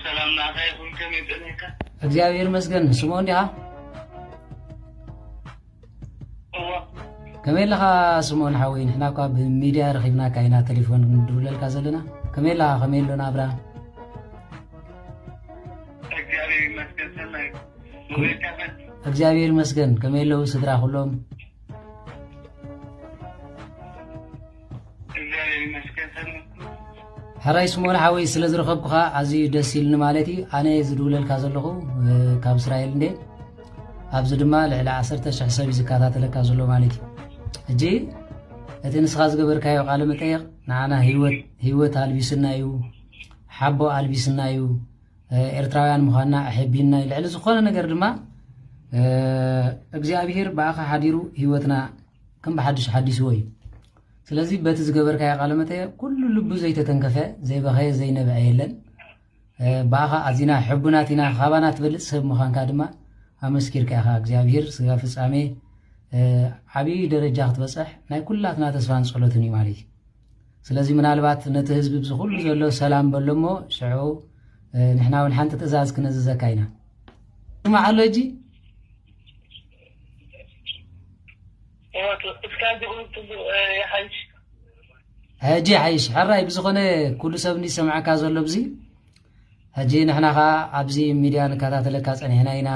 ሰላም ናኻ ይኹን፣ ከመይ ጸኒሕካ? እግዚኣብሔር ይመስገን። ስምኦን ዲኻ? እዋ። ከመይ ኣለኻ ስምኦን ሓወይ? ንሕና እኳ ብሚድያ ረኺብናካ ኢና፣ ቴሌፎን ንድውለልካ ዘለና። ከመይ ኣለኻ? ከመይ ኣሎ ናብራ? እግዚኣብሔር ይመስገን፣ ሰናይ። ወይካፈት። እግዚኣብሔር ይመስገን። ከመይ ኣለዉ ስድራ ኩሎም? እግዚኣብሔር ይመስገን፣ ሰናይ። ሕራይ ስምኦን ሓወይ፣ ስለ ዝረኸብኩኻ ኣዝዩ ደስ ኢልኒ ማለት እዩ። ኣነ ዝድውለልካ ዘለኹ እ፣ ካብ እስራኤል እንዴ፣ ኣብዚ ድማ ልዕሊ ዓሰርተ ሽሕ ሰብ እዩ ዝከታተለካ ዘሎ ማለት እዩ። ሕጂ እቲ ንስኻ ዝገበርካዮ ቃለ መጠየቕ ንዓና ህይወት ህይወት ኣልቢስና እዩ፣ ሓቦ ኣልቢስና እዩ፣ እ፣ ኤርትራውያን ምዃንና ኣሕቢንና እዩ። ልዕሊ ዝኾነ ነገር ድማ እ፣ እግዚኣብሄር ብኣኻ ሓዲሩ ህይወትና ከም ብሓድሽ ሓዲስዎ እዩ። ስለዚ በቲ ዝገበርካዮ ቃለ መጠየቕ ኩሉ ልቡ ዘይተተንከፈ፣ ዘይበኸየ፣ ዘይነበዐ የለን። እ፣ ብኣኻ ኣዚና ሕቡናት ኢና። ካባና ትበልጽ ሰብ ምዃንካ ድማ ኣመስኪርካ ኢኻ። እግዚኣብሄር ስጋ ፍጻሜ እ፣ ዓብዪ ደረጃ ክትበጽሕ ናይ ኩላትና ተስፋን ጸሎትን እዩ ማለት እዩ። ስለዚ ምናልባት ነቲ ህዝቢ ብዚ ኩሉ ዘሎ ሰላም በሎ እሞ ሽዑ እ፣ ንሕና እውን ሓንቲ ትእዛዝ ክነዝዘካ ኢና። ስማዕ ኣሎ ሕጂ እዋ፣ እስካ ዝቕርብ ጽቡቕ፣ እ፣ ይሓይሽ። ሕጂ ሓይሽ ሕራይ ብዝኾነ ኩሉ ሰብ እንዲ ሰምዓካ ዘሎ ብዚ ሕጂ ንሕና ኸዓ ኣብዚ ሚድያ ንከታተለካ ጸኒሕና ኢና።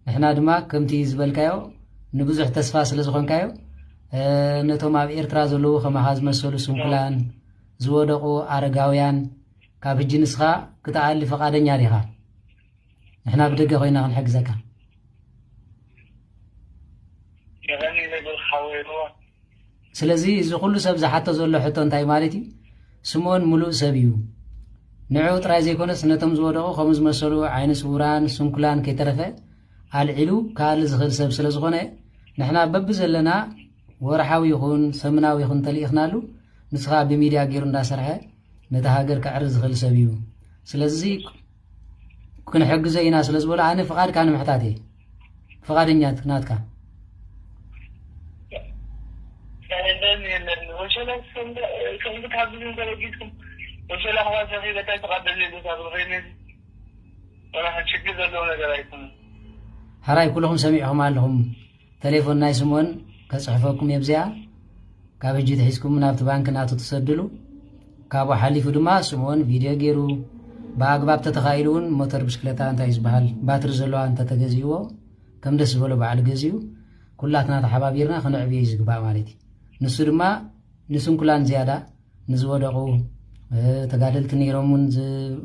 ንሕና ድማ ከምቲ ዝበልካዮ ንብዙሕ ተስፋ ስለ ዝኾንካዮ እ፣ ነቶም ኣብ ኤርትራ ዘለዉ ከማኻ ዝመሰሉ ስንኩላን ዝወደቑ ኣረጋውያን ካብ ሕጂ ንስኻ ክትኣሊ ፈቓደኛ ዲኻ? ንሕና ብደገ ኮይና ክንሕግዘካ። የቐኒ ነብር ሓወይዋ። ስለዚ እዚ ኩሉ ሰብ ዝሓቶ ዘሎ ሕቶ እንታይ ማለት እዩ? ስምኦን ምሉእ ሰብ እዩ። ንዕኡ ጥራይ ዘይኮነስ ነቶም ዝወደቑ ከምኡ ዝመሰሉ ዓይነ ስውራን ስንኩላን ከይተረፈ ኣልዒሉ ክኣሊ ዝኽእል ሰብ ስለ ዝኾነ ንሕና በብዘለና ወርሓዊ ይኹን ሰሙናዊ ይኹን ተልኢኽናሉ ንስኻ ብሚድያ ገይሩ እንዳሰርሐ ነቲ ሃገር ከዕሪ ዝኽእል ሰብ እዩ። ስለዚ ክንሕግዞ ኢና ስለ ዝበሉ ኣነ ፍቓድካ ንምሕታት እየ። ፍቓደኛ ናትካ። የለን የለን። ወሸላ ከም ከም ትሓግዙ እንተረጊዝኩም ወሸላ ከዋ ሰኺበታ ተቐበል ሌሎታ ብኸይነ ወላ ችግር ዘለዎ ነገር ኣይኮነን። ሕራይ ኩልኹም ሰሚዕኹም ኣለኹም። ተሌፎን ናይ ስምኦን ከጽሕፈኩም እየ ብዚኣ። ካብ ሕጂ ትሒዝኩም ናብቲ ባንክ ናቱ ትሰድሉ። ካብኡ ሓሊፉ ድማ ስምኦን ቪድዮ ገይሩ ብኣግባብ ተተኻኢሉ እውን ሞተር ብሽክለታ እንታይ ዝበሃል ባትሪ ዘለዋ እንተተገዚእዎ ከም ደስ ዝበሎ ባዕሉ ገዚኡ ኩላትና ተሓባቢርና ክነዕብዮ እዩ ዝግባእ ማለት እዩ። ንሱ ድማ ንስንኩላን ዝያዳ ንዝወደቑ እ፣ ተጋደልቲ ነይሮም እውን ዝ-